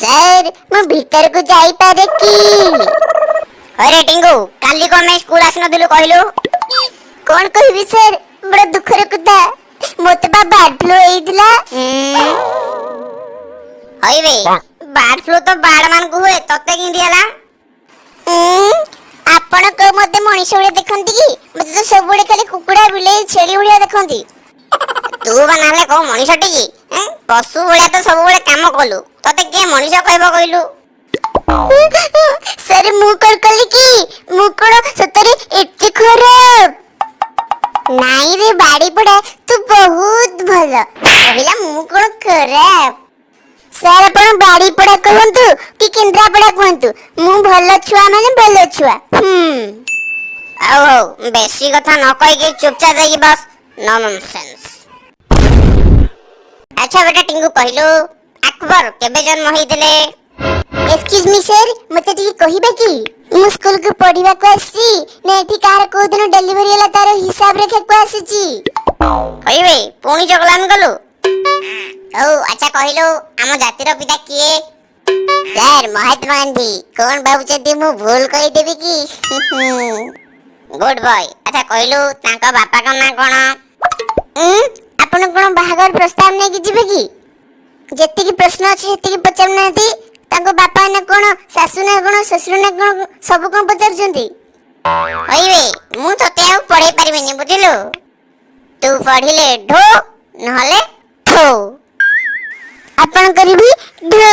Sir, ମୁଁ ଭିତରକୁ ଯାଇପାରେ କି? ହଇରେ ଟିଙ୍ଗୁ, କାଲି କଣ ପାଇଁ ସ୍କୁଲ ଆସିନଥିଲୁ କହିଲୁ? କଣ କହିବି ସାର୍, ବଡ ଦୁଃଖର କଥା, ମତେ ବା ବାର୍ଡ ଫ୍ଲୁ ହେଇଥିଲା। ହଇବେ, ବାର୍ଡ ଫ୍ଲୁ ତ ବାର୍ଡ ମାନଙ୍କୁ ହୁଏ, ତତେ କେମିତି ହେଲା? ଆପଣ କୋଉ ମତେ ମଣିଷ ଭଳିଆ ଦେଖନ୍ତି କି? ମତେ ତ ସବୁବେଳେ ଖାଲି କୁକୁଡ଼ା, ବିଲେଇ, ଛେଳି ଭଳିଆ ଦେଖନ୍ତି। ତୁ ବା ନହେଲେ କୋଉ ମଣିଷଟି କି? ଏଁ? ପଶୁ ଭଳିଆ ତ ସବୁବେଳେ କାମ କଲୁ, ତତେ କିଏ ମଣିଷ କହିବ କହିଲୁ? ସାର୍, ମୁଁ କଣ କଲି କି? ମୁଁ କଣ ସତରେ ଏତେ ଖରାପ? ନାଇଁ ରେ ବାଡି ପଡା, ତୁ ବହୁତ ଭଲ। କହିଲା ମୁଁ କଣ ଖରାପ? ସାର୍, ଆପଣ ବାଡିପଡା କୁହନ୍ତୁ କି କେନ୍ଦ୍ରାପଡା କୁହନ୍ତୁ, ମୁଁ ଭଲ ଛୁଆ ମାନେ ଭଲ ଛୁଆ। ଆଉ ହଉ, ବେଶୀ କଥା ନ କହିକି ଚୁପଚାପ ଯାଇକି ବସ। ନନସେନ୍ସ। ଆଚ୍ଛା ବେଟା ଟିଙ୍ଗୁ, କହିଲୁ ଆକବର କେବେ ଜନ୍ମ ହେଇଥିଲେ? ଏକ୍ସକ୍ୟୁଜ ମି ସାର୍, ମତେ ଟିକେ କହିବେ କି ମୁଁ ସ୍କୁଲକୁ ପଢିବାକୁ ଆସିଛି ନା ଏଠି କାହାର କୋଉ ଦିନ ଡେଲିଭରି ହେଲା ତାର ହିସାବ ରଖିବାକୁ ଆସିଛି? କହିବେ, ପୁଣି ଚଗଲାମି କଲୁ। ହଉ, ଆଚ୍ଛା କହିଲୁ, ଆମ ଜାତିର ପିତା କିଏ? ସାର୍, ମହାତ୍ମା ଗାନ୍ଧୀ। କଣ ଭାବୁଛନ୍ତି, ମୁଁ ଭୁଲ କହିଦେବି କି? Good boy. ଆଚ୍ଛା କହିଲୁ, ତାଙ୍କ ବାପାଙ୍କ ନାଁ କଣ? ଆପଣ କଣ ବାହାଘର ପ୍ରସ୍ତାବ ନେଇକି ଯିବେ କି? ଯେତିକି ପ୍ରଶ୍ନ ଅଛି ସେତିକି ପଚାରୁନାହାନ୍ତି। ତାଙ୍କ ବାପା ନା କଣ, ଶାଶୁ ନା କଣ, ଶ୍ୱଶୁର ନା କଣ, ସବୁ କଣ ପଚାରୁଛନ୍ତି? କହିବେ, ମୁଁ ତତେ ଆଉ ପଢେଇ ପାରିବିନି, ବୁଝିଲୁ? ତୁ ପଢିଲେ ଢୋ, ନହେଲେ ଠୋ। ଆପଣଙ୍କର ବି ଢୋ।